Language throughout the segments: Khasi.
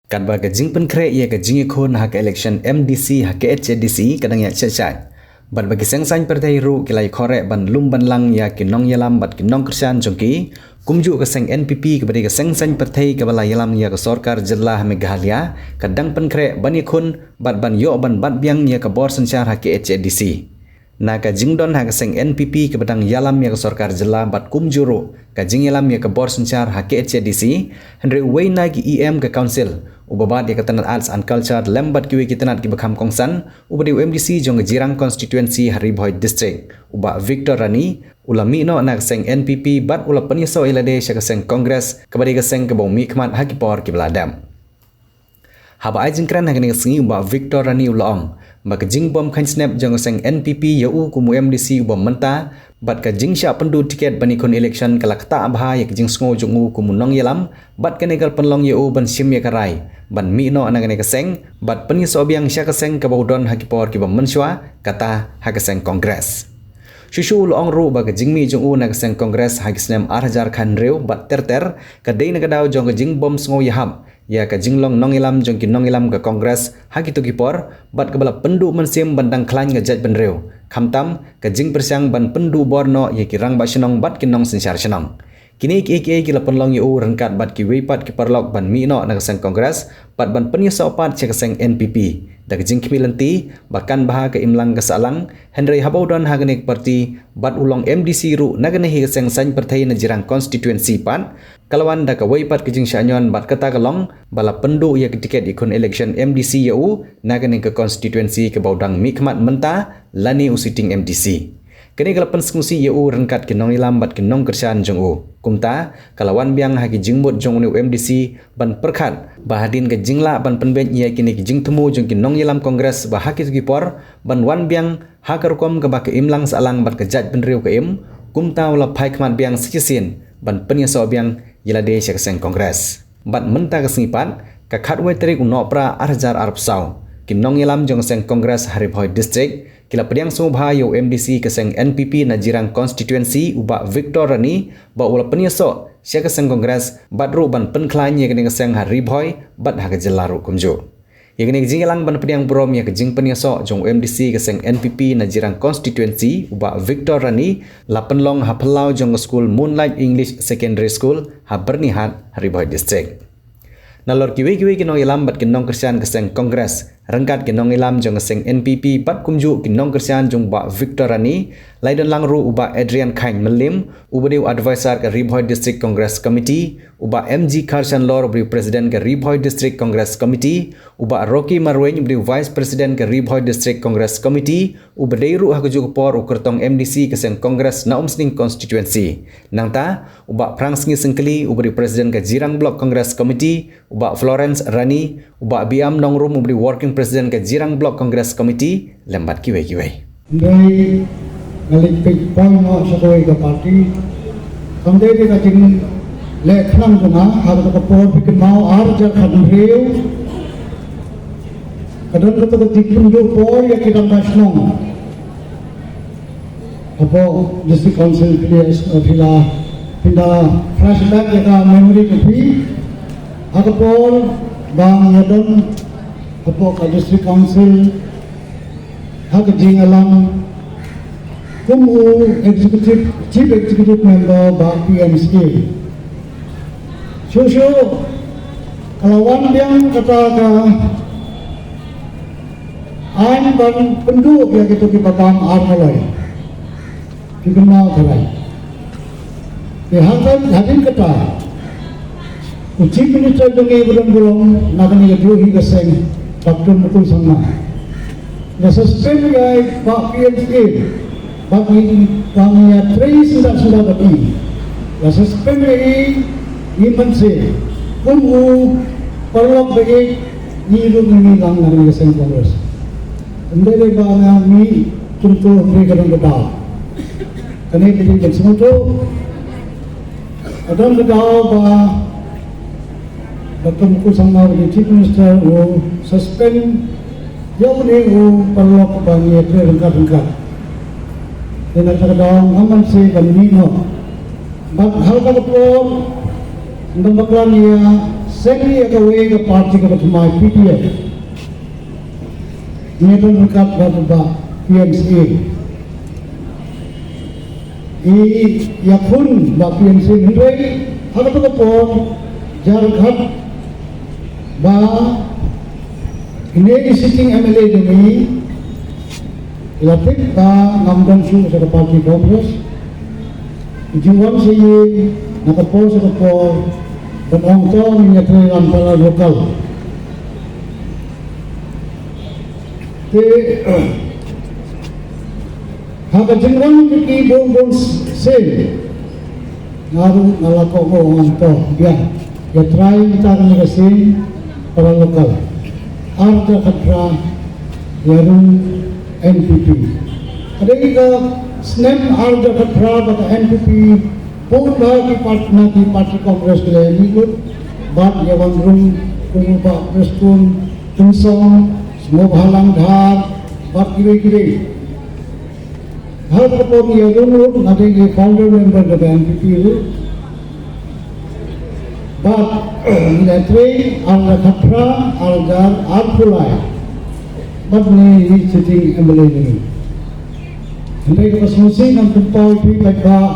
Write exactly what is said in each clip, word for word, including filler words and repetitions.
Katba ka jingpynkhreh ïa ka jingïakhun ha ka election M D C ha K H A D C ka dang ïaid sha sha. Bad ba ki seng saiñ pyrthei ruh ki la ïakhoh reh ban lum ban lang ïa ki nongïalam bad ki nongkyrshan jong ki. Kumjuh ka seng N P P kaba dei ka seng saiñ pyrthei kaba la ïalam ïa ka sorkar jylla ha Meghalaya ka dang pynkhreh ban ïakhun bad ban ïoh ban bat biang ïa ka bor synshar ha K H A D C. Na ka jingdon ha ka seng N P P kaba dang ïalam ïa ka sorkar jylla bad kumjuh ruh ka jingïalam ïa ka bor synshar ha K H A D C, hynrei uwei na ki E M ka council uba bat ïa ka tnat Arts and Culture lem bad kiwei ki tnat kiba kham kongsan, uba dei u M D C jong ka Jirang constituency ha Ri Bhoi District, u Bah Victor Rani, u la mih noh na ka seng N P P bad u la pynïasoh ïa lade sha ka seng Congress kaba dei ka seng kaba u mihkhmat ha ki por kiba la dep. Haba ai jingkren ha kane ka sngi, u Bah Victor Rani u la ong ba ka jingbym kheiñ snep jong ka seng N P P ïa u kum u M D C uba mynta bad ka jingshah pynduh tiket ban ïakhun election ka la ktah bha ïa ka jingsngew jong u kum u nongïalam, bad kane ka la pynlong ïa u ban shim ïa ka rai ban mih noh na kane ka seng bad pynïasoh biang sha ka seng kaba u don ha ki por kiba mynshuwa, kata ha ka seng Congress. Shuh shuh u la ong ruh ba ka jingmih jong u na ka seng Congress ha ki snem ar hajar khathynriew bad ter ter ka dei na ka daw jong ka jingbym sngew ïahap ïa ka jinglong nongïalam jong ki nongïalam ka Congress ha kito ki por, bad kaba la pynduh mynsiem ban dang khlaiñ ka jaitbynriew, khamtam ka jingpyrshang ban pynduh bor noh ïa ki rangbah shnong bad ki nongsynshar shnong. Kine kiei kiei ki la pynlong ïa u ryngkat bad kiwei pat ki paralok ban mih noh na ka seng Congress bad ban pynïasoh pat sha ka seng N P P da ka jingkhmih lynti ba kan bha ka imlang ka sahlang, hynrei haba u don ha kane ka party bad u long M D C ruh na kane hi ka seng saiñ pyrthei na Jirang constituency pat, ka la wan da kawei pat ka jingshah ñion bad kata ka long ba la pynduh ïa ka tiket ïakhun election M D C ïa u na kane ka constituency kaba u dang mihkhmat mynta lane u sitting M D C. Kane ka la pynsngewsih ïa u ryngkat ki nongïalam bad ki nongkyrshan jong u. Kumta ka la wan biang ha ki jingmut jong une u M D C ban pyrkhat ba hadien ka jinglah ban pynbeit ïa kine ki jingthmu jong ki nongïalam Congress ba ha kito ki por ban wan biang ha ka rukom kaba ka imlang sahlang bad ka jaitbynriew ka im, kumta u la phai khmat biang sa shisien ban pynïasoh biang ïa lade sha ka seng Congress. Bad mynta ka sngi pat, ka khatwei tarik u Nohprah ar hajar arphew saw, ki nongïalam jong ka seng Congress ha Ri Bhoi District ki la pdiang sngewbha ïa u M D C ka seng N P P na Jirang constituency, u Bah Victor Rani, ba u la pynïasoh sha ka seng Congress bad ruh ban pynkhlaiñ ïa kane ka seng ha Ri Bhoi bad ha ka jylla ruh kumjuh. Ïa kane ka jingïalang ban pdiang burom ïa ka jingpynïasoh jong u M D C ka seng N P P na Jirang constituency, u Bah Victor Rani, la pynlong ha phyllaw jong ka skul Moonlight English Secondary School ha Byrnihat ha Ri Bhoi District. Nalor kiwei kiwei ki nongïalam bad ki nongkyrshan ka seng Congress, ryngkat ki nongïalam jong ka seng N P P bad kumjuh ki nongkyrshan jong u Bah Victor Rani, la ïadon lang ruh u Bah Adrian Khain Mylliem, uba dei u advisor ka Ri Bhoi District Congress Committee, u Bah M G Kharshanlor, uba dei u president ka Ri Bhoi District Congress Committee, u Bah Rocky Marwein, uba dei u vice president ka Ri Bhoi District Congress Committee, uba dei ruh ha kajuh ka por u kyrtong M D C ka seng Congress na Umsning constituency. Nangta u Bah Phrangsngi Syngkli, uba dei u president ka Jirang Block Congress Committee, u Bah Florence Rani, u Bah Biam Nongrum, uba dei u working president ka Jirang Block Congress Committee, lem bad kiwei kiwei. Hynrei nga leit peit poi noh sha kawei ka party. Kam dei dei ka jingleh khnang jong nga, ha kata ka por phi kynmaw ar hajar khathynriew, ka don kata ka jingpynduh bor ïa ki rangbah shnong hapoh District Council, phi la, phin da flashback ïa ka memory ka phi. Ha ka por ba nga don hapoh ka District Council, ha ka jingïalang kum u executive, chief executive member Bah P M C A. Shuh shuh ka la wan biang kata ka aiñ ban pynduh ïa kito kiba bam ar maloi. Phi kynmaw tharai. Te hadien, hadien kata, u Chief Minister jong ngi ba don burom na kane ka juh hi ka seng, Doctor Mukul Sangma, la suspend ïa i Bah P M C A, ba ngi, ba ngi ïatrei syndah syndah bad i. La suspend ïa i, i mynsiem, kum u paralok ba ïeit, ngi ruh ngi lang na kane ka seng Congress. Ym dei ba nga mih kumto, hynrei ka don ka daw. Kane ka dei ka jingsngewthuh. Ka don ka daw ba Doctor Mukul Sangma, u Chief Minister, u suspend ïa une u paralok ba ngi ïatrei ryngkat ryngkat. Te na kata ka daw ngam mynsiem ban mih noh. Bad ha kata ka por, ngam bakla ïa Seng ïa kawei ka party kaba thymmai, P D F. Ngi don ryngkat bad ba P M C A. I ïakhun ba P M C A hynrei ha kata ka por jar khat ba kine ki sitting M L A jong ngi la tip ba ngam don shuh sha ka party Congress. Ju wan sha ïing na ka por sha ka por ban ong to ngin ïatrei lang para local. Te ha ka jingwan jong ki bun bun sien nga ruh nga la kohnguh, nga ong to biang ïa trai mynta kane ka sien para local. Ar hajar khatphra ïa rung N P P. Ka dei ka snem ar hajar khatphra ba ka N P P bun bha ki part, na ki party Congress ki la ïa mih lut bad ïa wan rung kum u Bah Prestone Tynsong, Sngewbhalang Dhar bad kiwei kiwei. Ha ka por ïa rung ruh nga dei founder member ka N P P ruh. Bad ngi la trei ar hajar khatphra, ar hajar arphew lai. Bad ngi sitting M L A ngi. Hynrei kaba sngewsih ngan pynpaw ïa phi paidbah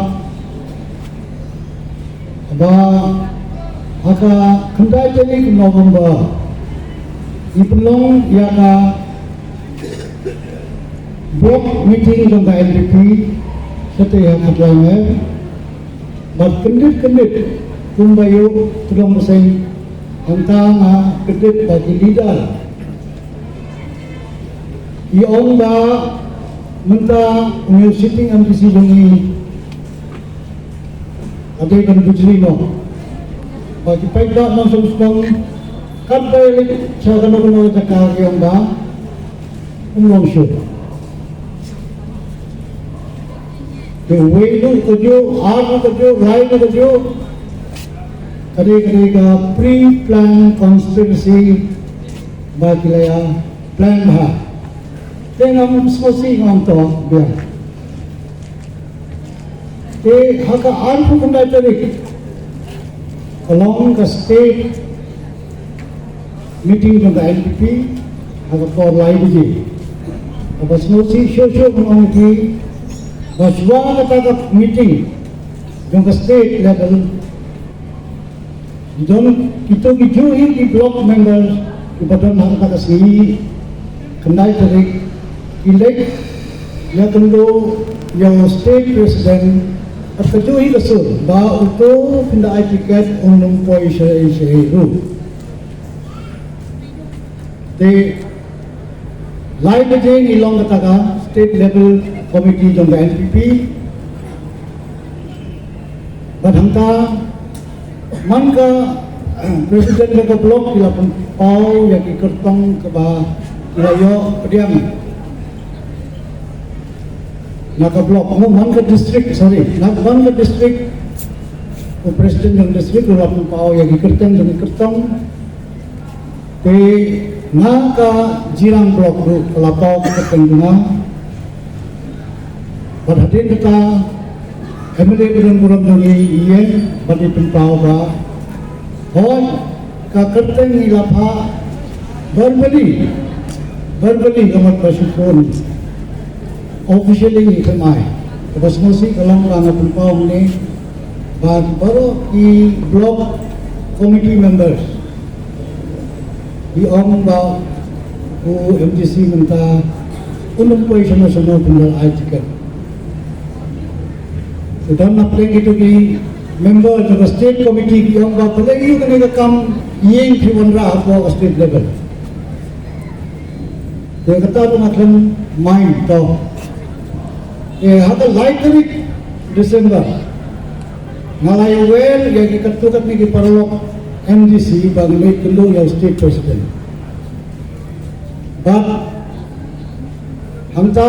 ba ha ka khyndai tarik November ngi pynlong ïa ka block meeting jong ka N P P, kata ha Khatlai Mer. Bad kyndit kyndit kumba ïoh Tdong Bseiñ, hangta nga kyndit ba ki leader i ong ba mynta u new sitting M D C jong ngi ka dei ban bujli noh. Ba ki paidbah Nongstoiñ Shnong katba ïaleit sha kano kano ka jaka ki ong ba um long shuh. Te wei ruh kajuh, ar ruh kajuh, lai ruh kajuh. Ka dei, ka dei ka pre-plan conspiracy ba ki la ïa plan bha. Te ngam sngewsih, ngam to biang. Te ha ka arphew khyndai tarik ka long ka state meeting jong ka N P P ha ka por lai baje. Kaba sngewsih shuh shuh ngan ong ïa phi ba shuwa kata ka meeting jong ka state level, don kito kijuh hi ki block members kiba don ha kata ka sngi khyndai tarik, ki leit ïakynduh ïa u state president. Bad kajuh hi ka sur ba uto u pynda ai ticket un ym poi shaei shaei ruh. Te lai baje ngi long kata ka state level committee jong ka N P P. Bad hangta man ka president jong ka block ki la pynpaw ïa ki kyrtong kaba ki la ïoh pdiang na ka block, mo, man ka district, sorry, na man ka district. U president jong district u la pynpaw ïa ki kyrteng jong ki kyrtong. Te na ka Jirang block ruh ka la paw ka kyrteng jong nga. Bad hadien kata M L A ba don burom jong ngi i ïeng bad i pynpaw ba hooid ka kyrteng i la phah verbally, verbally ka mut ba shu phone. Officially i thymmai. Kaba sngewsih ka long ba nga pynpaw hangne ba baroh ki block committee members ki ong ba u M D C mynta un ym poi shano shano ban leit ai ticket. Te don na pdeng kito ki member jong ka state committee ki ong ba balei ïa kane ka kam ïeng phi wanrah hapoh ka state level. Te kata ruh nga khlem mind to. Te ha ka lai tarik December nga la ïa wer ïa ki katto katne ki paralok M D C ba ngi leit kynduh ïa u state president. Bad hangta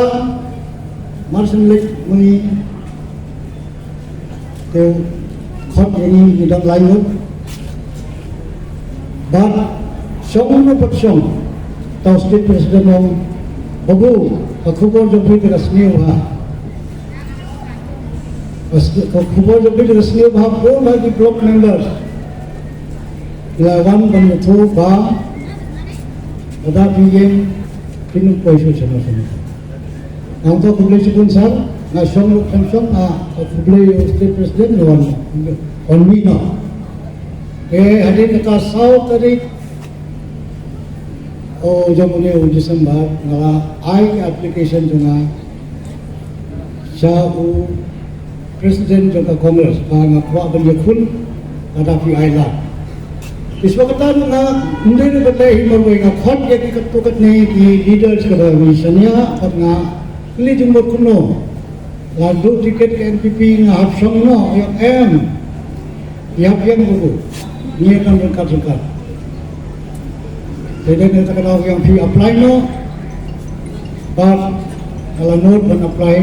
mar shen leit ma ngi te u khot ïa ngi, ngi don lai ngut. Bad shong na pat shong, uta u state president u ong, Babu, ka khubor jong phi te ka sniew bha. Ka s-, ka khubor jong phi te ka sniew bha, bun bha ki block members. Ki la wan ban ïathuh ba lada phi ïeng phin ym poi shuh sha North East. Nga ong to khublei shibun sir, nga shong ruh phin shong, nga khublei u state president ne wan wan mih noh. Te hadien kata saw tarik o jong une u December nga la ai ka application jong nga sha u president jong ka Congress ba nga kwah ban ïakhun lada phi ai lad. Te shuwa kata ruh nga ym dei ruh ban leh hi marwei, nga khot ïa ki katto katne ki leaders kiba ngi shaniah bad nga kylli jingmut kumno. Lada duh tiket ka N P P nga hap shong noh ïa em. Ïa ïeng ruh ngi ïa kan ryngkat ryngkat. Te dei na kata ka daw ïa phi apply noh. Bad nga la nud ban apply.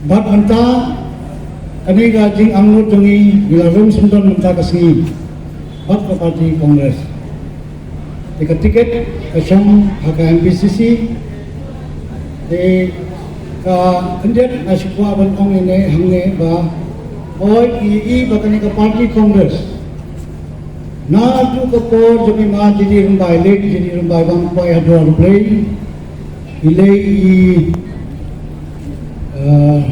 Bad mynta kane ka jingangnud jong ngi ngi la rung syndon mynta ka sngi bad ka party Congress. Te ka tiket ka shong ha ka M P C C. Te ka khyndiat nga shu kwah ban ong ine hangne ba hooid ngi i ba kane ka party Congress naduh ka por jong i ma J D Rymbai, late J D Rymbai, bam poi ha duwar U Blei. I lei i, eh,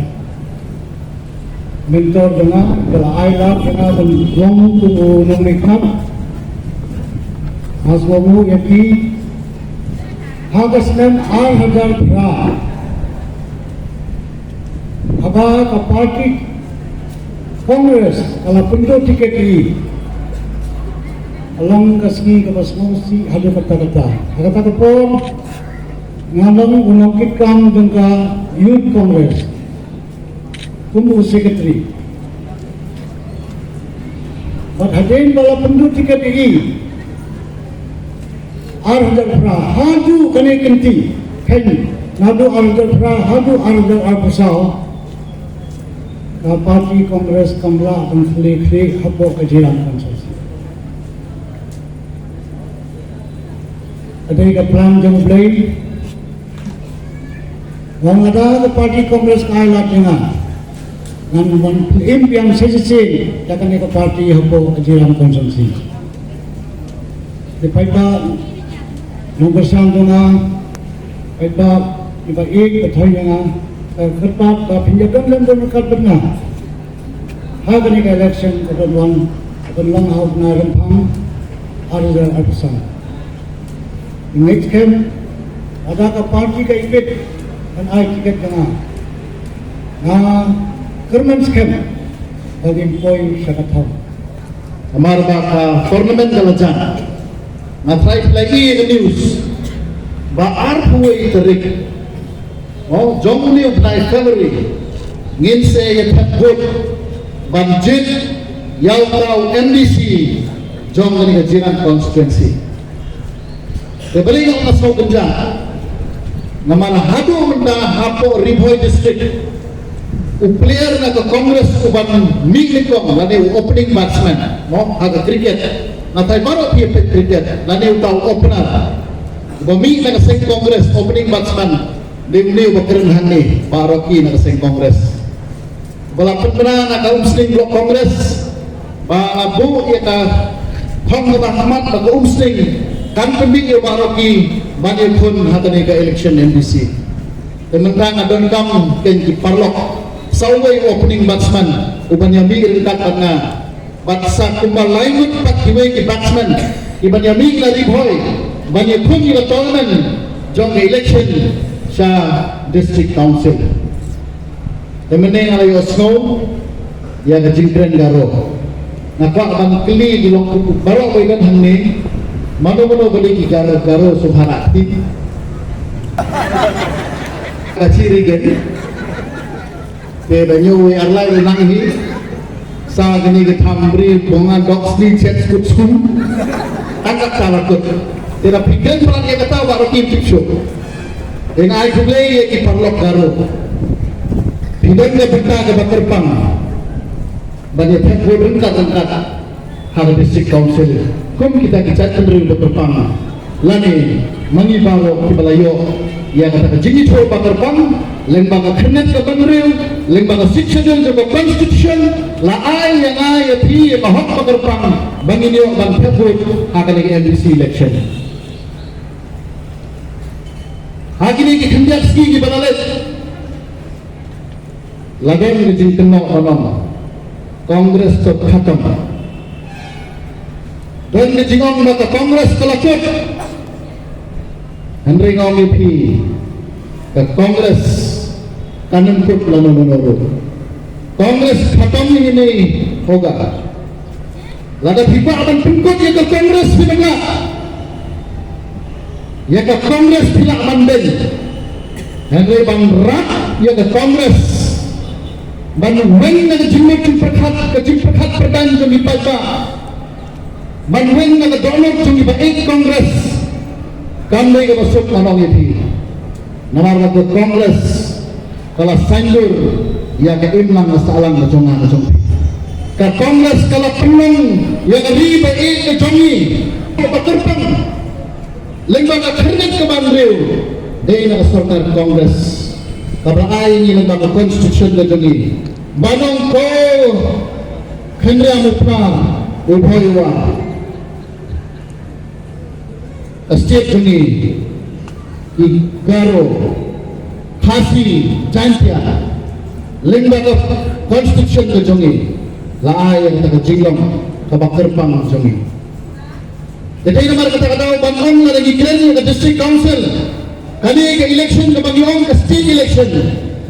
mentor jong nga, ba la ai lad jong nga ban long kum u nongmihkhmat ha shnong u ïa ki ha ka snem ar hajar phra. Haba ka party Congress ka la pynduh tiket ïa i, ka long ka sngi kaba sngewsih haduh katta katta. Ha kata ka por nga long u nongkitkam jong ka Youth Congress kum u secretary. Bad hadien ba la pynduh tiket ïa i ar hajar phra haduh kane ka kynti, khein naduh ar hajar phra haduh ar hajar arphew saw, ka party Congress kam lah ban khleh khleh hapoh ka Jirang constituency. Ka dei ka plan jong U Blei. Wan lada ka party Congress ka ai lad ïa nga, ngan wan pynïaid biang shisha shisha ïa kane ka party hapoh ka Jirang constituency. Te paidbah nongkyrshan jong nga, paidbah kiba ïeit ba thoh ïa nga, ka kyrpad ba phin ïa don lem don ryngkat bad nga ha kane ka election ka ban wan, ka ban long ha u bnai Rymphang ar hajar arphew san. Ngeit skhem lada ka party ka ïa bit ban ai tiket jong nga, nga kyrmen skhem ba ngin poi sha ka thong. Namar ba ka tournament ka la jan. Nga tharai phi la ïohi ïa ka news ba arphew wei tarik, oh, jong une u bnai February ngin sa ïa thep vote ban jied ïa uta u M D C jong kane ka Jirang constituency. Te balei nga ong nga sngewkynjah? Namar haduh mynta hapoh Ri Bhoi District, u player na ka Congress uban mih nyngkong lane u opening batsman, mo, ha ka cricket, nga tharai baroh phi ïa peit cricket, lane uta u opener uba mih na ka seng Congress, opening batsman, dei une uba kren hangne, Bah Rocky na ka seng Congress. Ba la pynbna na ka Umsning Block Congress ba nga buh ïa ka thong kaba ha khmat ba ka Umsning kan pynmih ïa u Bah Rocky ban ïakhun ha kane ka election M D C. Te mynta nga donkam kein ki paralok, sa uwei u opening batsman uban ïa mih ryngkat bad nga, bad sa kumba lai ngut pat kiwei ki batsman kiban ïa mih na Ri Bhoi ban ïakhun ïa ka tournament jong ka election sha District Council. Te mynne nga la ïohsngew ïa ka jingkren Garo. Nga kwah ban kylli ki long baroh ba ïadon hangne, mano mano ba dei ki Garo, Garo sngewbha kti. Ka chi ri gen. Te da ñiew wei ar lai u nang hi. Sa kane ka tham bri bonga dok sni chet skut skum. Tang ka tala kut. Te da phi kren palat ïa kata Bah Rocky tip shuh. Te nga ai khublei ïa ki paralok Garo. Phi don ka bynta kaba kyrpang ban ïa thep vote ryngkat ryngkat ha ka District Council kum kita ki jaitbynriew ba kyrpang. Lane ma ngi baroh kiba la ïoh ïa kata ka jingithuh ba kyrpang lyngba ka khyrnit ka bynriew, Lyngba ka Sixth Schedule jong ka Constitution la ai ïa nga ïa phi ïa ka hok ba kyrpang ba ngin ïoh ban thep vote ha kane ka M D C election. Ha kine ki khyndiat sngi kiba la leit, la don ka jingkynnoh ban ong Congress to khatam. Don ka jingong ba ka Congress ka la kut. Hynrei nga ong ïa phi, ka Congress kan ym kut lano lano ruh. Congress khatam hi ne hoga. Lada phi kwah ban pynkut ïa ka Congress, phi ban lah. Ïa ka Congress phi lah ban beiñ. Hynrei ban rak ïa ka Congress ban weng na ka jingmut jingpyrkhat, ka jingpyrkhat pyrdan jong ki paidbah, ban weng na ka dohnud jong ki ba ïeit Congress, kam dei kaba suk, ngan ong ïa phi. Namar ba ka Congress ka la saiñdur ïa ka imlang ka sahlang ka jong nga ka jong phi. Ka Congress ka la pynlong ïa ka ri ba ïeit ka jong ngi ba kyrpang. Lyngba ka khyrnit kaba hynriew dei na ka sorkar Congress kaba ai ngi lyngba ka Constitution ka jong ngi. Ban ong ko Khynriam u Phra u Bhoi u War. Ka state jong ngi, ki Garo, Khasi, Jaintia, lyngba ka Constitution ka jong ngi, la ai ïa kata ka jinglong kaba kyrpang jong ngi. Te dei namar kata ka daw ban ong, lada ngi kren ïa ka District Council, kane ka election kaba ngi ong ka state election,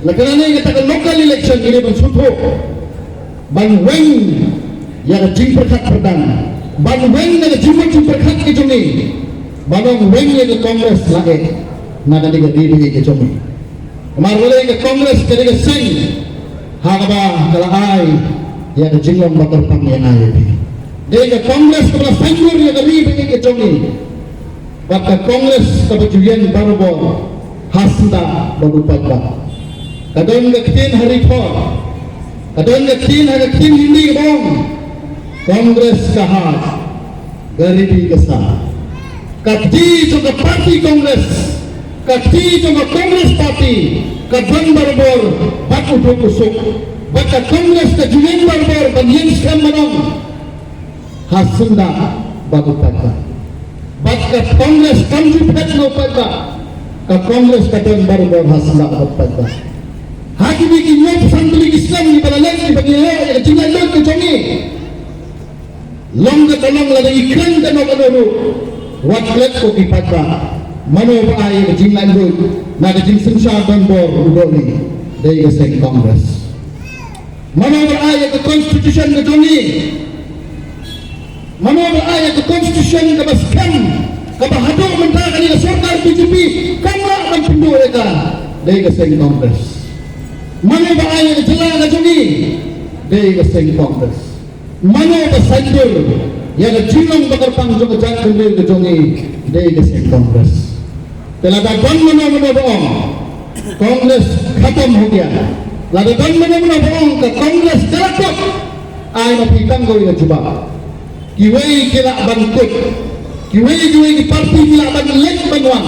la kane kata ka local election, ngi dei ban sngewthuh ban weng ïa ka jingpyrkhat pyrdan, ban weng ïa ka jingmut jingpyrkhat ka jong ngi, ban ong weng ïa ka Congress la eh na kane ka ri ba ïeit ka jong ngi. Namar balei ka Congress ka dei ka seng ha kaba ka la ai ïa ka jinglong ba kyrpang ïa nga ïa phi. Dei ka Congress kaba la saiñdur ïa ka ri ba ïeit ka jong ngi. Bad ka Congress kaba ju ïeng barabor ha syndah bad u paidbah. Ka don ka ktien ha Ri Thor, ka don ka ktien ha ka ktien Hindi kaba ong, Congress ka haat, garibi ka saat. Ka kti jong ka party Congress, ka kti jong ka Congress Party ka don barabor bad u duk u suk. Bad ka Congress ka ju ïeng barabor ban ïeng skhem ban ong ha syndah bad u paidbah. Bad ka Congress kam ju phet na u paidbah. Ka Congress ka don barabor ha syndah bad u paidbah. Ha kine ki hynñiewphew san tylli ki snem kiba la leit kiba ngi ïoh ïa ka jinglaitluid ka jong ngi, long kaba long lada ngi kren kano kano ruh, wat klet ko ki paidbah. Mano ba ai ïa ka jinglaitluid na ka jingsynshar donbor u dohnud? Dei ka seng Congress. Mano ba ai ïa ka Constitution ka jong ngi? Mano ba ai ïa ka Constitution kaba skhem, kaba haduh mynta kane ka sorkar B J P kam lah ban pynduh ïa ka? Dei ka seng Congress. Mano ba ai ïa ka jylla ka jong ngi? Dei ka seng Congress. Mano ba saiñdur ïa ka jinglong ba kyrpang jong ka jaitbynriew ka jong ngi? Dei ka seng Congress. Te lada don mano mano ba ong Congress khatam ho gaya, lada don mano mano ba ong ka Congress ka la kut, ai ma phi tang kawei ka jubab. Kiwei ki lah ban kut, kiwei kiwei ki party ki lah ban leit ban wan,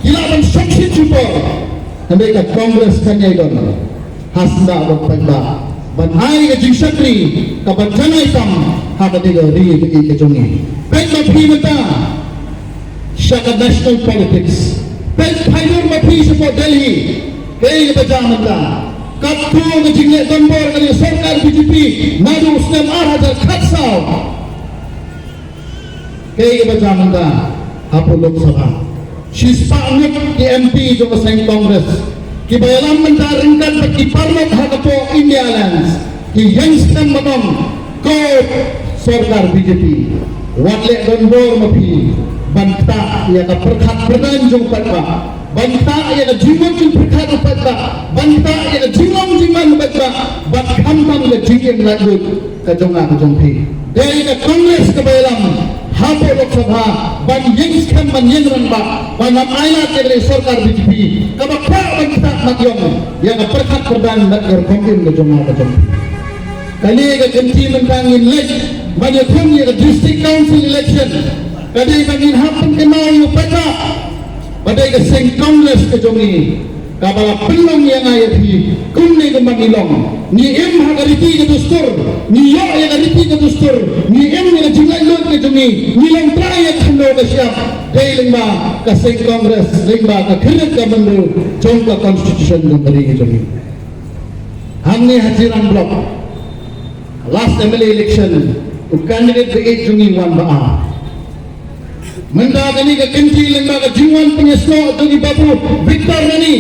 ki lah ban shongshit shipor. Hynrei ka Congress kan ïai don ha syndah bad paidbah ban ai ka jingshakri kaba janai tam ha kane ka ri ba ïeit ka jong ngi. Peit ma phi mynta sha ka national politics. Peit phaidor ma phi shapoh Delhi. Kaei kaba jia mynta? Katto ka jingleh donbor kane ka sorkar B J P naduh u snem ar hajar khatsaw. Kaei kaba jia mynta hapoh Lok Sabha? Shispah ngut ki M P jong ka seng Congress kiba ïalam mynta ryngkat bad ki paralok ha ka pok India Alliance ki ïeng skhem ban ong, ko sorkar B J P, wat leh donbor ma phi ban ktah ïa ka pyrkhat pyrdan jong u paidbah, ban ktah ïa ka jingmut jingpyrkhat u paidbah, ban ktah ïa ka jinglong jingman u paidbah, bad khamtam ka jingim laitluid ka jong nga ka jong phi. Dei ka Congress kaba ïalam hapoh Lok Sabha ban ïeng skhem, ban ïeng rangbah, ban ym ailad ïa ka sorkar B J P kaba kwah ban ktah mat ïong ïa ka pyrkhat pyrdan bad ka rukom im ka jong nga ka jong phi. Kane ka kynti mynta ngin leit ban ïakhun ïa ka District Council election. Ka dei ba ngin hap ban kynmaw ïa u paidbah ba dei ka seng Congress ka jong ngi. Kaba la pynlong ïa nga ïa phi kumne kumba ngi long. Ngi im ha ka riti ka dustur, ngi ïoh ïa ka riti ka dustur, ngi im ïa ka jinglaitluid ka jong ngi, ngi long trai ïa ka khyndew ka shyiap. Dei lyngba ka seng Congress, lyngba ka khyrnit ka bynriew jong ka constitution jong ka ri ka jong ngi. Hangne ha Jirang Block, last M L A election, u candidate ba ïeit jong ngi u wan ba ar. Mynta kane ka kynti lyngba ka jingwan pynïasnoh jong i Babu Victor Rani,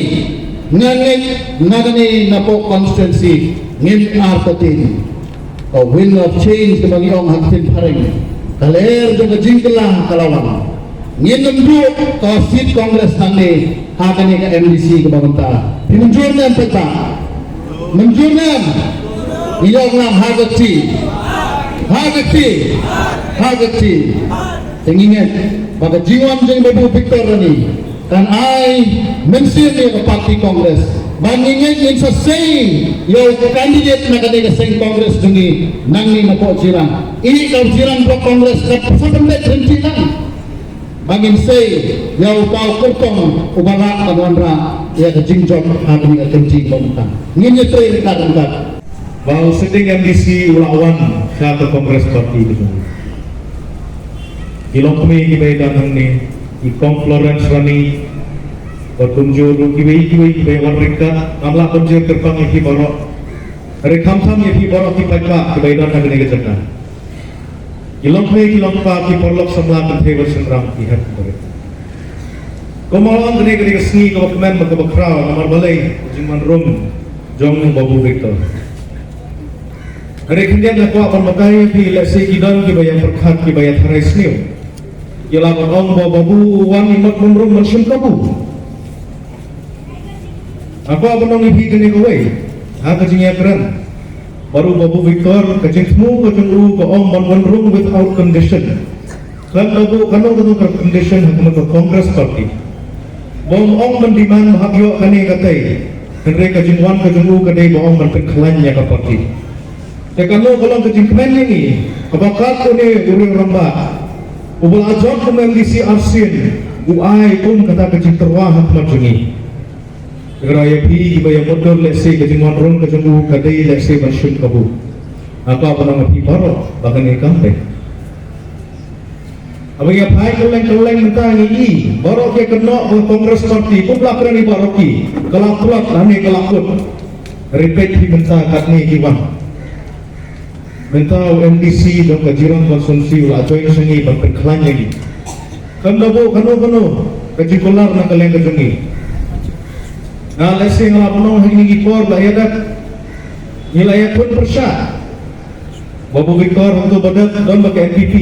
nga ngeit na kane napoh constituency ngin artatien. Ka wind of change kaba ngi ong ha ktien phareng, ka lyer jong ka jingkylla ka la wan. Ngin ym duh ka seat Congress nangne ha kane ka M D C kaba mynta. Phi mynjur ne em paidbah? Mynjur ne em? Ngi ïoh ngan ha ka kti, ha ka kti, ha ka kti. Te ngi ngeit ba ka jingwan jong Babu Victor Rani kan ai mynsiem ïa ka party Congress. Ba ngi ngeit ngin sa sei ïa u candidate na kane ka seng Congress jong ngi nangne napoh Jirang. Ïa ka Jirang Block Congress ka sa pynbeit rynti lang. Ba ngin sei ïa u Paw Kyrtong uba lah ban wanrah ïa ka jingjop ha kane ka kynti ba mynta. Ngin ïatrei ryngkat ryngkat. Ba u sitting M D C u la wan sha ka Congress Party ka jong u. Ki longkmie kiba ïadon hangne, i Kong Florence Rani, bad kumjuh ruh kiwei kiwei kiba ïawan ryngkat, ngam lah ban jer kyrpang ïa ki baroh. Hynrei khamtam ïa ki baroh ki paidbah kiba ïadon ha kane ka jaka. Ki longkmie ki longkpa, ki paralok samla kynthei bad shynrang, ki hep ki barit. Kumba la ong, kane ka dei ka sngi kaba kmen bad kaba khraw namar balei? Ka jingwan rung jong u Babu Victor. Hynrei khyndiat nga kwah ban batai ïa phi, lehse ki don kiba ïa pyrkhat, kiba ïa tharai sniew. Ki lah ban ong ba u Babu u wan i mat ban rung ban shim kabu. Nga kwah ban ong ïa phi kane kawei ha ka jingïakren. Bad u Babu Victor, ka jingthmu ka jong u ka ong ban wan rung without condition. Khlem da buh kano kano ka condition ha khmat ka Congress Party. Ba um ong ban demand ba hap ïoh kane katei. Hynrei ka jingwan ka jong u ka dei ba ong ban pynkhlaiñ ïa ka party. Te kano ka long ka jingkmen ïa ngi, kaba kat une u riew rangbah uba la jop kum M D C arsien, u ai kum kata ka jingtyrwa ha khmat jong ngi. Nga ïa phi kiba ïa mutdur, lehse ka jingwan rung ka jong u ka dei lehse ban shim kabu. Nga kwah ban ong ïa phi baroh ba kane kam dei. Haba ngi ïa phai kylleng kylleng mynta ngi i baroh ki kynnoh ba Congress Party, kumba la kren i baroh ki, ka la plot lane ka la kut. Repeat hi mynta katne ki wan. Mynta u M D C jong ka Jirang constituency u la join sha ngi ban pynkhlaiñ ïa ngi. Khlem da buh kano kano ka jingkular na ka liang ka jong ngi. Nga lehse nga la pynlong ha kine ki por la ïa dep, ngi la ïakhun pyrshah. Babu Victor hangto ba dep don bad ka N P P.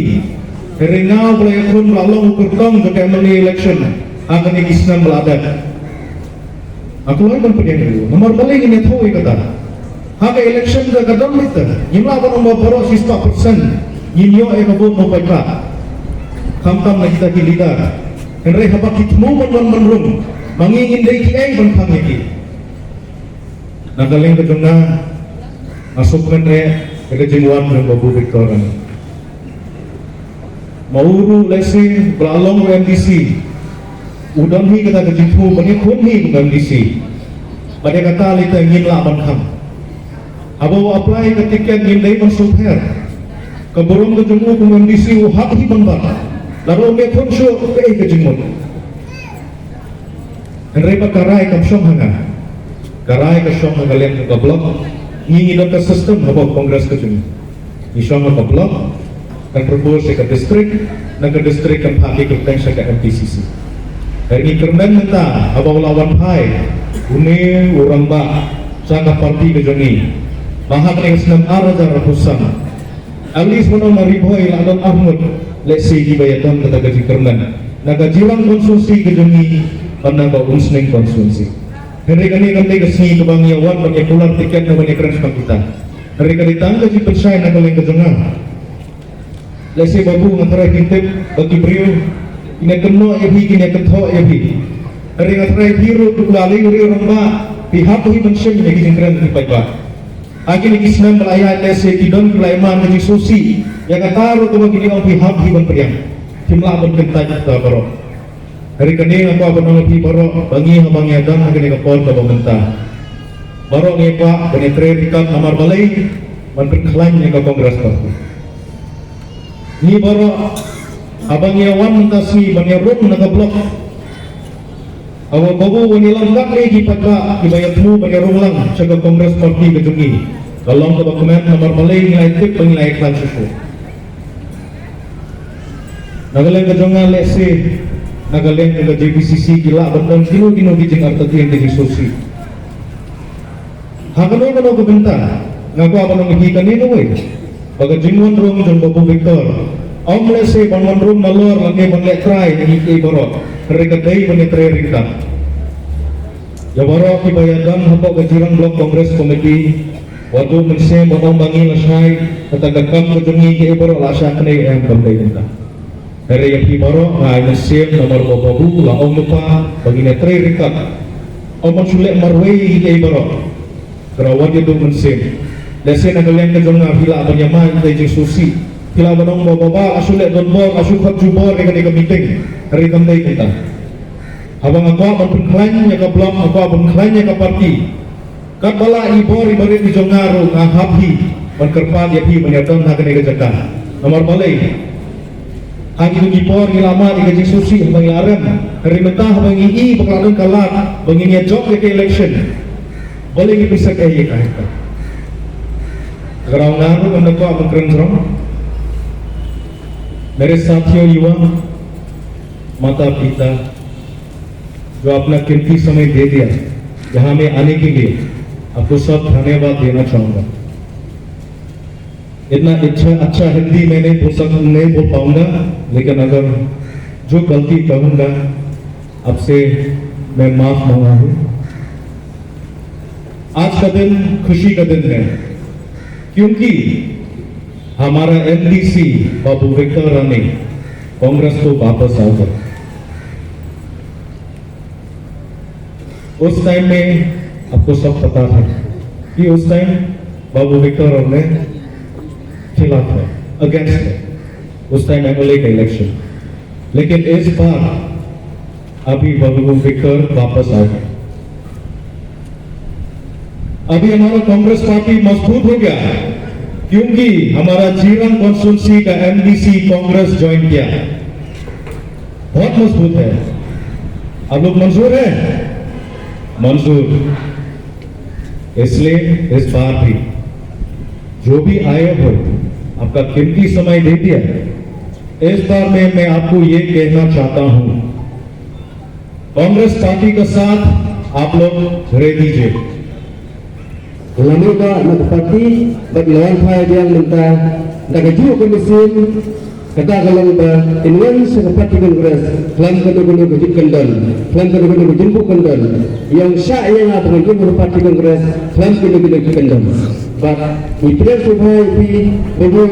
Hynrei nga ba la ïakhun ba la long u kyrtong jong ka M L A election ha kane ki snem ba la dep. Nga kloi ban pdiang ïa u namar balei ngin ïathuh ïa kata. Ha ka election ka ka don beit, ngim lah ban ong ba baroh shispah percent ngin ïoh ïa ka vote na u paidbah, khamtam na kita ki leader. Hynrei haba ki thmu ban wan ban rung, ma ngi ngin dei kiei ban khang ïa ki? Na ka liang ka jong nga, nga sngewkmen eh ïa ka jingwan jong Babu Victor. Ma u ruh lehse ba la long u M D C, u don hi kata ka jingthmu ban ïakhun hi kum M D C. Bad ïa kata lei te ngim lah ban khang. Haba u apply ka ticket ngim dei ban sngewthuh. Ka burom ka jong u kum M D C u hap hi ban bat. Lada um ïakhun shuh, kaei ka jingmut? Hynrei ba ka rai kam shong ha nga. Ka rai ka shong ha ka liang ka block. Ngi ngi don ka system hapoh Congress ka jong ngi. Ngi shong ha ka block, kan propose ïa ka district, na ka district kan phah ki kyrteng sha ka M P C C. Hynrei ngi kyrmen mynta haba u la wan phai une u rangbah sha ka party ka jong ngi. Ba ha kane ka snem ar hajar arphew san, at least mynno ma Ri Bhoi la don arngut, lehse kiba ïa don kata ka jingkyrmen na ka Jirang constituency ka jong ngi bad na ka Umsning constituency. Hynrei kane kam dei ka sngi kaba ngi ïa wan ban ïa kular ticket ne ban ïa kren shaphang kita. Hynrei ka dei tang ka jingpynshai na ka liang ka jong nga. Lehse Babu, nga tharai phin tip ba ki briew kin ïa kynnoh ïa phi, kin ïa kynthoh ïa phi. Hynrei nga tharai phi ruh, u la lei u riew rangbah, phi hap hi ban shim ïa ki jingkren ki paidbah. Ha kine ki snem ba la ïaid, lehse ki don ki ba la ïa man ka jingsngewsih ïa kata ruh, kaba ki ong phi hap hi ban pdiang. Phim lah ban kyntait ïa kata baroh. Hynrei kane nga kwah ban ong ïa phi baroh ba ngi haba ngi ïadon ha kane ka por kaba mynta, baroh ngi kwah ban ïatrei ryngkat namar balei? Ban pynkhlaiñ ïa ka Congress Party. Ngi baroh haba ngi ïawan mynta sngi ban ïarung na ka block, haba babu ban ïalam katne ki paidbah kiba ïathmu ban ïarung lang sha ka Congress Party ka jong ngi, ka long kaba kmen namar balei? Ngi la ïatip ba ngi la ïakhlaiñ shuh shuh. Na ka liang ka jong nga lehse, na ka liang ka J B C C ki lah ban don kino kino ki jingartatien ki jingsngewsih. Ha kano kano ka bynta nga kwah ban ong ïa phi kane kawei, ba ka jingwanrung jong Babu Victor ym lehse ban wanrung nalor lane ban leh trai ïa ngi kiei baroh, hynrei ka dei ban ïatrei ryngkat. Ïa baroh kiba ïadon hapoh ka Jirang Block Congress Committee, wat duh mynsiem ban ong ba ngi la shai, kata ka kam ka jong ngi kiei baroh la shah kane, em, kam dei kumta. Hynrei ïa phi baroh nga ai mynsiem namar ba Babu la ong lypa ba ngin ïatrei ryngkat. Ym ban shu leh marwei ïa kiei baroh. Kynrad wat ïa duh mynsiem. Lehse na ka liang ka jong nga phi lah ban ïamai ïa ka jingsngewsih. Phi lah ban ong ba Baba la shu leh donbor, la shu khot jubor ïa kane ka meeting. Hynrei kam dei kumta. Haba nga kwah ban pynkhlaiñ ïa ka block, nga kwah ban pynkhlaiñ ïa ka party, katba la i bor i barit i jong nga ruh nga hap hi ban kyrpad ïa phi ban ïadon ha kane ka jaka. Namar balei? Ha kito ki por ngi la mad ïa ka jingsngewsih haba ngi la rem. Hynrei mynta haba ngi i ba ka la don ka lad ba ngin ïa jop ïa ka election, balei ngi pynshah ïa ka hangta? Kynrad nga ruh nga kwah ban kren jrong. मेरे साथियों युवा, माता पिता, जो अपना कीमती समय दे दिया यहाँ में आने के लिए, आपको सब धन्यवाद देना चाहूँगा। इतना अच्छा अच्छा हिंदी मैं नहीं बोल सक नहीं बोल पाऊँगा, लेकिन अगर जो गलती करूँगा आपसे मैं माफ़ मांगा हूँ। आज का दिन खुशी का दिन है, क्योंकि हमारा एमडीसी बाबू विक्टर राणे कांग्रेस को वापस आ गए। उस टाइम में आपको सब पता था कि उस टाइम बाबू विक्टर राणे खिलाफ है, अगेंस्ट है, उस टाइम एमएलए का इलेक्शन। लेकिन इस बार अभी बाबू विक्टर वापस आ गए। अभी हमारा कांग्रेस पार्टी मजबूत हो गया, क्योंकि हमारा जीरंग कॉन्स्टिट्यूंसी का एमडीसी कांग्रेस ज्वाइन किया। बहुत मजबूत है। आप लोग मंजूर है? मंजूर। इसलिए इस बार भी जो भी आए हो, आपका कीमती समय दे दिया। इस बार में मैं आपको ये कहना चाहता हूँ, कांग्रेस पार्टी का साथ आप लोग रह दीजिए। Lane ba na ka party ba ki la wan phai biang mynta da ka juh ka mynsiem, kata ka long ba in wan sha ka party Congress khlem kano kano ka jingkyndon, khlem kano kano ka jingbuh kyndon. Ïa shah ïa nga ba ngan wan ha party Congress khlem kano kano ka jingkyndon. Bad ngi pdiang sngewbha ïa phi babu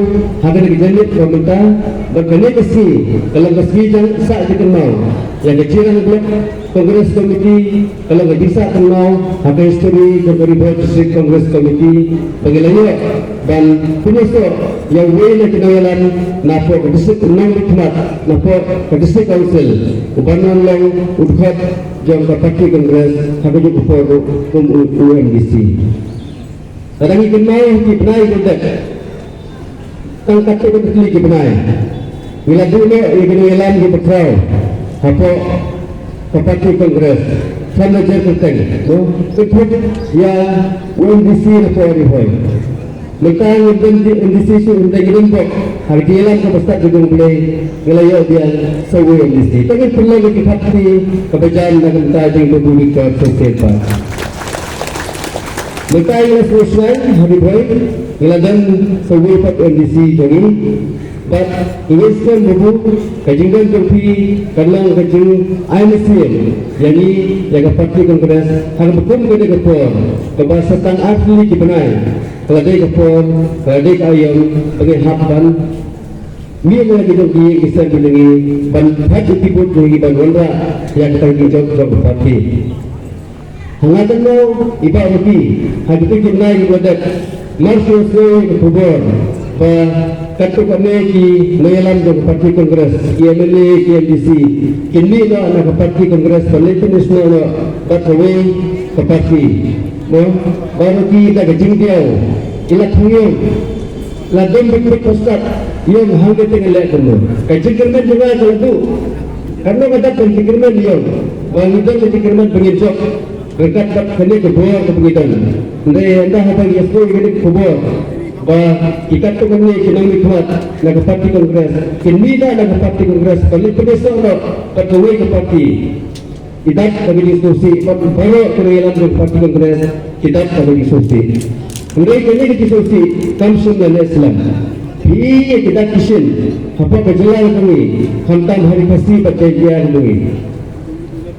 ha kane ka janmiet ba mynta, ba kane ka sngi ka long ka sngi jong sah jingkynmaw ïa ka Jirang Block Congress Committee, ka long ka jingsah kynmaw ha ka history jong ka Ri Bhoi District Congress Committee ba ngi la ïoh ban pynïasoh ïa uwei na ki nongïalam napoh ka district, nongmihkhmat napoh ka District Council, uban wan long u dkhot jong ka party Congress ha kajuh ka por ruh kum u, u MDC. Lada ngi kynmaw ki bnai ki dep, tang katto katne tylli ki bnai, ngi la duh noh ïa ki nongïalam kiba khraw hapoh ka party Congress, khlem da jer kyrteng, no? Pynthut ïa u MDC napoh Ri Bhoi. Mynta ngim don MDC shuh, mynta ngi don bok. Ha ka jingïalam kaba stad jong U Blei ngi la ïoh biang sa uwei u MDC. Te ngin pynlong ïa ki party kaba jan na ka bynta jong Babu Victor Sosaipan. Mynta ngi la sngewsih ha Ri Bhoi, ngi la don sa uwei pat u MDC jong ngi. Bad ngi ngeit skhem Babu, ka jingdon jong phi kan long ka jingai mynsiem ïa ngi, ïa ka party Congress, ha kaba kum kane ka por kaba sa tang artylli ki bnai ka la dei ka por, ka la dei ka aïom ba ngi hap ban mih na la ki jong ki ïing ki sem ki jong ngi, ban phah ïa ki vote jong ngi ban wanrah ïa kata ka jingjop jong ka party. Ha nga kynmaw i Bah Ruti, ha kito ki bnai kiba la dep, mar shu sngew ïa ka khubor Ba katto katne ki nongïalam jong ka party Congress, ki M L A, ki M D C, kin mih noh na ka party Congress, ban leit pynïasnoh noh bad kawei ka party. Mo, baroh ki da ka jingdiaw, i la thang ïong, la don beit beit postcard, ïong hangne te ngan leh kumno. Ka jingkyrmen jong nga ka la duh. Katno ka dak ban jingkyrmen ïong, ba ngi don ka jingkyrmen ba ngin jop. Ryngkat bad kane ka bor kaba ngi don. Hynrei ynda haba ngi ïohsngew ïa kane ka khubor ba ki katto katne ki nongmihkhmat na ka party Congress kin mih noh na ka party Congress ban leit pynïasnoh noh bad kawei ka party. I dat da ka jingsngewsih bad baroh ki nongïalam jong ka party Congress ki dat da ka jingsngewsih. Hynrei kane ka jingsngewsih kam shym la leh slem. Phi ïa ki dak ki shin hapoh ka jylla ka jong ngi, khamtam ha ri Khasi bad Jaiñtia ka jong ngi.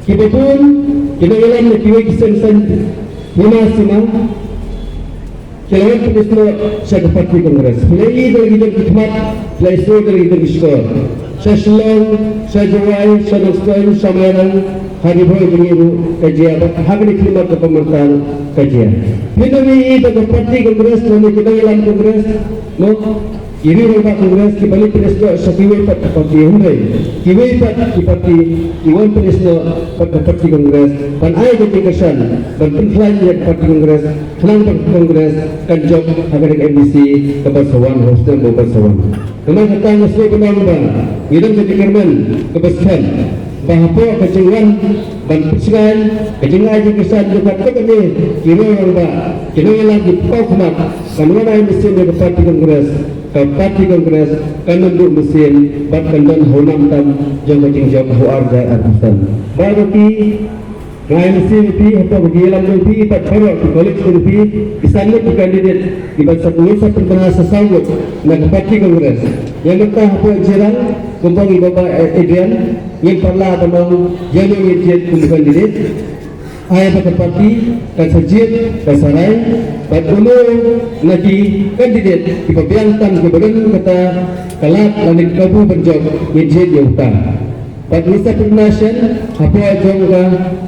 Kiba bun ki nongïalam na kiwei ki seng saiñ hima sima ki la wan pynïasnoh sha ka party Congress. Phi la ïohi da la ki jong ki khmat, phi la ïohi da la ki jong ki shkor. Sha Shillong, sha Jowai, sha Nongstoiñ, sha Mairang, ha Ri Bhoi jong ngi ruh ka jia bad ha kane ka khlieh mat kaba mynta ruh ka jia. Phin ïohi da ka party Congress lane ki nongïalam Congress, mo, ki riew rangbah Congress kiba leit pynïasnoh sha kiwei pat ki party, hynrei kiwei pat ki party ki wan pynïasnoh bad ka party Congress ban ai ka jingkyrshan ban pynkhlaiñ ïa ka party Congress khnang ba ka Congress kan jop ha ka dei ka M D C kaba sa wan, ha u snem uba sa wan. Namar kata nga sngew bynta ba ngi don ka jingkyrmen kaba skhem ba hapoh ka jingwan ban pynshngaiñ ka jingai jingkyrshan jong katto katne ki riew rangbah, ki nongïalam, ki paw khmat, kan wan ai mynsiem ïa ka party Congress. Ka party Congress kan ym duh mynsiem bad kan don ha u nam tam jong ka jingjop ha u ar hajar arphew san. Bad ruh phi, nga ai mynsiem ïa phi hapoh ka jingïalam jong phi bad baroh ki colleagues jong phi, ki san ngut ki candidate kiba sa, ngin sa pynbna sa saw ngut na ka party Congress. Ïa mynta hapoh Jirang, kumba ngi, Bah Adrian, ngin pat lah ban ong ïano ngin jied kum u candidate. Ai ba ka party kan sa jied, kan sa rai bad uno na ki candidate kiba biang tam kiba don kata ka lad lane ka kabu ban jop, ngin jied ïa uta. Bad ngi sa pynbna shen hapoh jong ka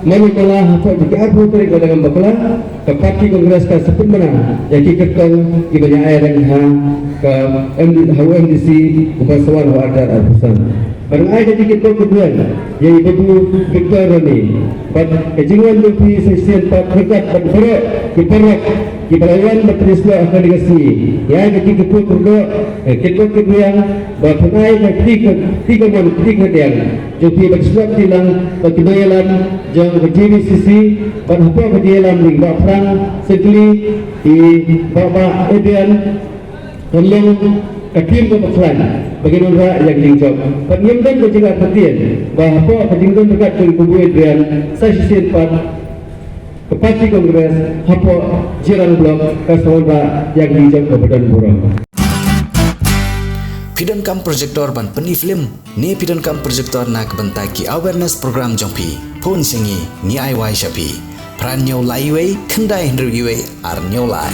mala mala hapoh jong ki arphew tarik lada ngam bakla, ka party Congress kan sa pynbna ïa ki kyrtong kiba ïa ai reng ha ka M D, ha u M D C uba sa wan ha u ar hajar arphew san. Bad nga ai ka jingkyrkhu kyrdoh ïa i Babu Victor Ronnie bad ka jingwan jong phi sa shisien pat ryngkat bad baroh ki paralok kiba la wan ban pynïasnoh ha kane ka sngi. Nga ai ka jingkyrkhu kyrdoh, eh, kyrkhu kyrdoh ba phin ai ka kti ka, kti kamon kti kadiang jong phi ban sngap kti lang bad ki nongïalam jong ka J B C C bad hapoh ka jingïalam jong i Bah Frank Syngkli, i Bah, Bah Adrian, kan long ka team kaba khlaiñ ba ngin wanrah ïa ka jingjop. Bad ngim don ka jingïathuh ba hapoh ka jingdon ryngkat jong i Babu Adrian sa shisien pat ka party Congress hapoh Jirang Block ka sa wanrah ïa ka jingjop kaba don burom. Phi donkam projector ban pyni film ne phi donkam projector na ka bynta ki awareness program jong phi? Phone sha ngi, ngi ai wai sha phi. Phra hynñiew lai wei, khyndai hynriew wei, ar hynñiew lai.